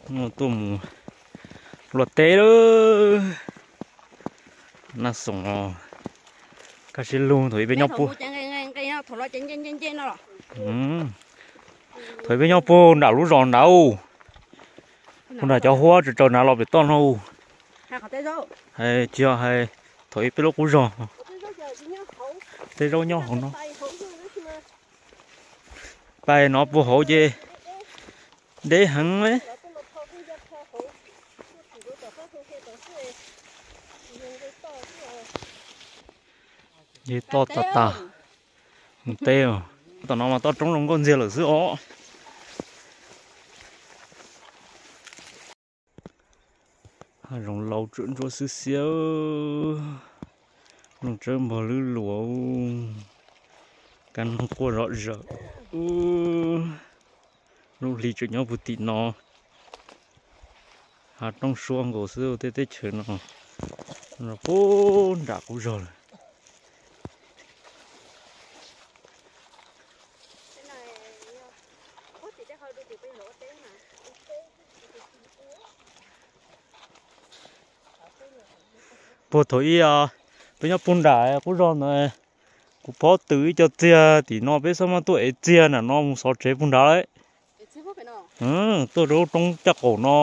Tuaj mus luaj teb lawm. Naj xoom os, kaj siab lug thaum ub peb nyob puag, thaum ub peb nyob puag nram lub zos nrad, puag nram cov huab tsaws tsaws nrad los pem toj no. Hais tsis yog hais thaum ub peb lub qub zos, tej zaub nyob hauv no. Pais no puag hauv ces deb heev li. Nce toj tas tas mus teb os. Tom no mas toj roob zoo nkauj ntxiag lawm xwb os. Hav zoov laus tsuam ntsuab xwb xiab. Nplooj tsawb npog lwb luas, kab noog quaj zom zaws. Lub hli tseem nyob puag tim no. Hav roob suab nkaus xwb tej teb chaws no, puag nram qub zos lawm. Puag thaum ub peb nyob puag nram qub zos ntawd, kuv phob tws ib co txiag tim no peb xub maj tuaj ev txiag nram no mus xov tsev puag nrad lawm. Tuaj rau lub roob caj qaum no,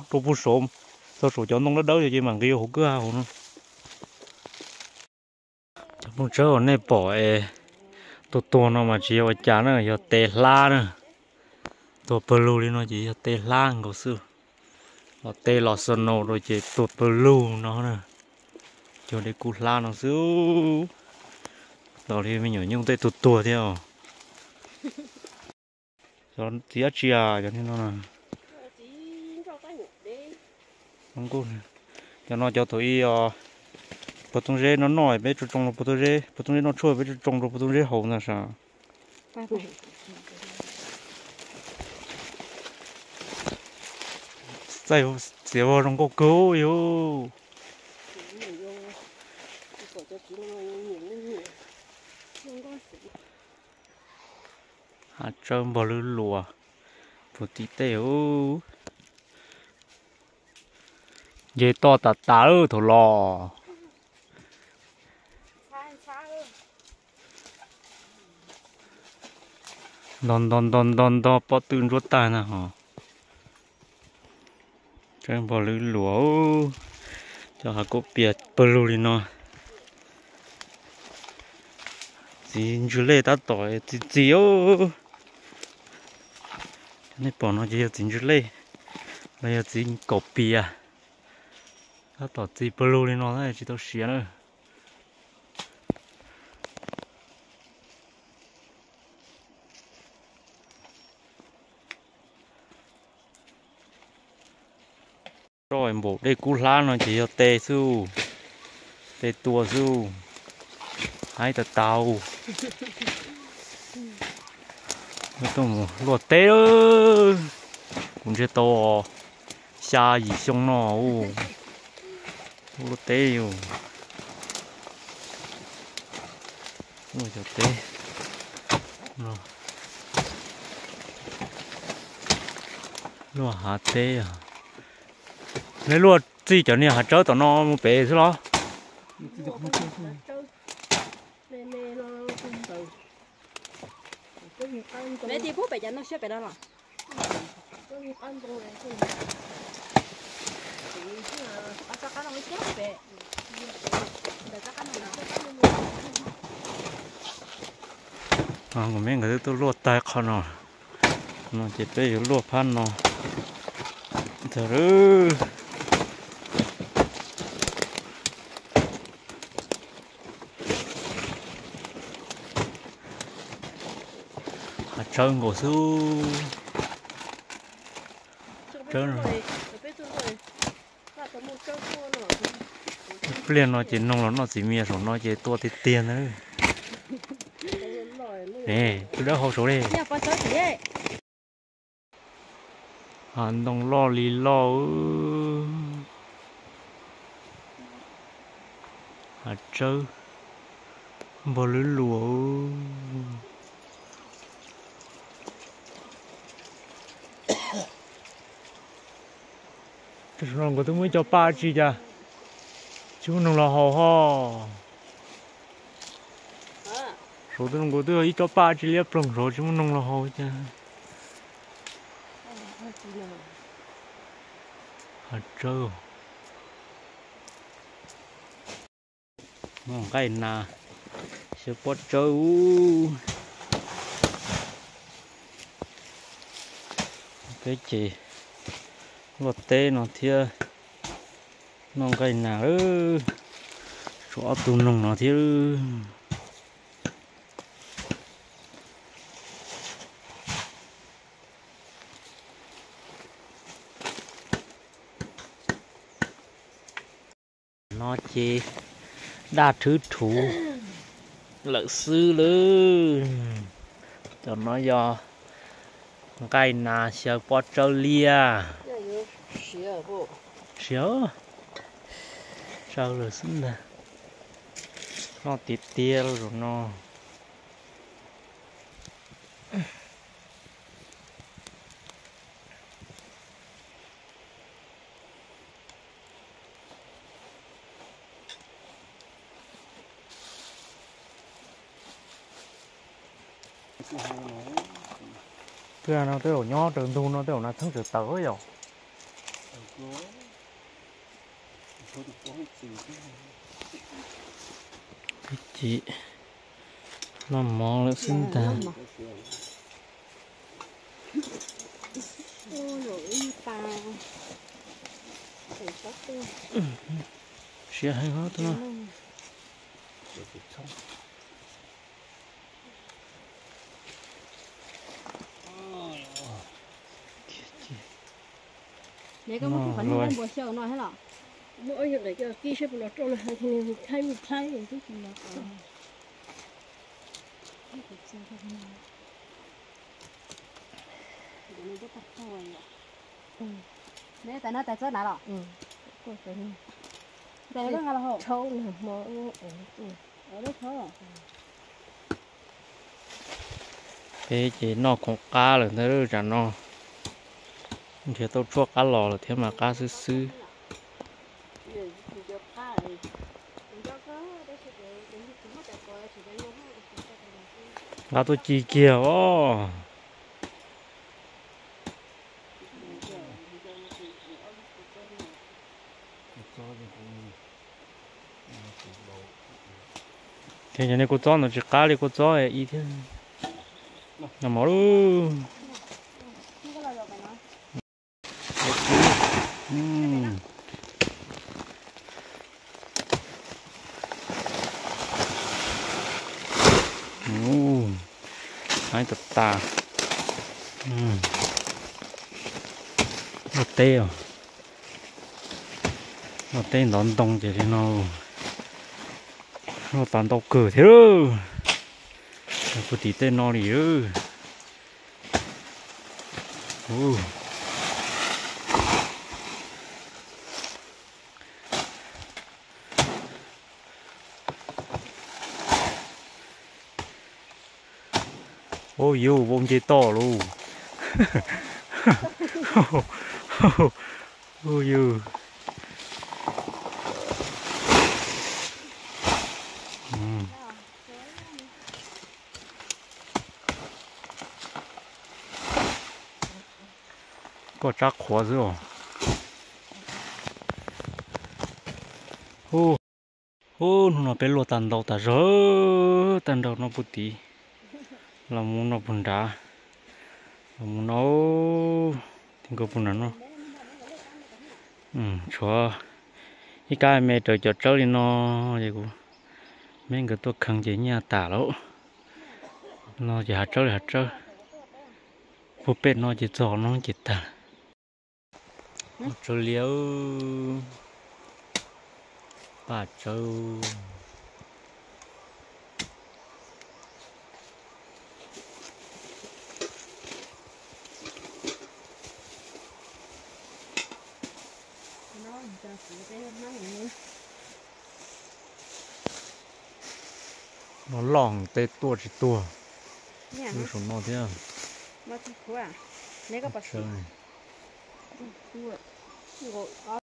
rau puag saud, txog saum cov ntoo dawb dawb ces mam nqis hauv kwj ha hauv no. Cov nplooj tsawb uas nej pom es tuag tuag no mas tsis yog ua cas na, yog tes hlab na. Tuag pawg lug li no ces yog tes hlab nkaus xwb. Los tes los snow rau ces tuag pawg lug no na. Cog dej kub hlab no xwb. Los li me nyuam nyuj tej tuag tuag thiab os. Cov txiv dab tsi a, cov no na. Cov no cov thaum ub os, puag tooj zeb no noj peb tsoo tsoo rau puag tooj zeb, puag tooj zeb noj tshuaj peb tsoo tsoo rau puag tooj zeb haus ntag sav. Txaij txiav vog zoo nkauj kawg yus. Hav tsawb npog lwb luas puag tim tej ub. Nce toj tas tas lawm thaum los. Ntog ntog ntog ntog ntog pob tw ntsuab tag na ho. Tsawb npog lwb luas, cov hav kaum pias pawg lug li no. Txiv ntswg lej tab tom txi txiv. Nej pom no ces yog txiv ntswg lej, los yog txiv kaum pias. Tab tom txi pawg lug li no tsis tau siav na. Roj npaum dej kub hlab no ces yog tes xwb, tes tua xwb, haib tas tas. Tuaj mus luaj teb, kuv ntshe tau xya yim xyoo no luaj teb. Cov teb luaj hav teb. Neb luaj txij cov niag hav tsawb tom no mus pem xwb los? Kuv me nkawd twb tuaj luaj tag qhov no, no ces peb yuav luaj phab no. Ntawd hav tsawb nkaus xwb. Pliag no ces noog los noj txiv mias, saum no ces tua tiag tiag ntag. Tus dawb hau saud li. Hav ntoo loj li loj. Hav tsawb npog lwb luas. Saum no nkawd twb muaj ib co paj tsi cas tsis muaj noog los haus ho. Saum no nkawd twb yog ib co paj tsi liab ploog saud tsis muaj noog los haus cas. Hav tsawb. Noj nqaij nas, xyaw pob tsawb ub. Peb ces luaj teb no thiab noj nqaij nas, tshuav ob tug noog no thiab. No ces daj thwv thuv lawm xwb lawm. Cov no yog nqaij nas xyaw pob tsawb liaj. Siav, tsawg lawm xwb ntag. Noj tiag tiag los zaum no. Twb no tej zaum nyob raws ntug no tej zaum nas txheeb tawm tawv yom. Twb ci noj mov lawm xwb ntag. Siav heev os tus no. Nws koj muab qhov niag npua xyaw no thiab los? Muab ob yam ntawm coj kib saib puas los rau no, thaij mus thaij twb tsis los. Neb tais no tais txob hnav los? Tais no nqa los hauv. Peb ces noj khoom qab lawm ntag, tsam no nrhiav tau tshuaj qab los lawm thiab mas qab xwb xwb. Nqa tuaj ci kiag os. Ces cov niag kua txob ntawd tsis qab li kua txob ib thiab. Noj mov lauj. Haib tas tas. Noj teb os. Noj teb ntov ntoo ces li no. Noj tas ntau kawg thiab. Puag tim tej no li. Ub, yus vau nce toj lauj. Ub, yus. Koj tsab qhuav xwb os. Ub, hnub no peb luaj tag ntau tas zog, tag nrho no puag tid los mus no puag nrad, los mus no, ti nkaus puag nrad no. Tshuav ib kab me raws cov tsawb li no, ces kuv me nkawd tuaj kheev ces nyiaj tas lawm. No ces hav tsawb li hav tsawb, puag pem no ces txog no ces tag. Tsawb liab, paj tsawb. No loj tej tuaj tsis tuag. Lub saum no thiab. nkaum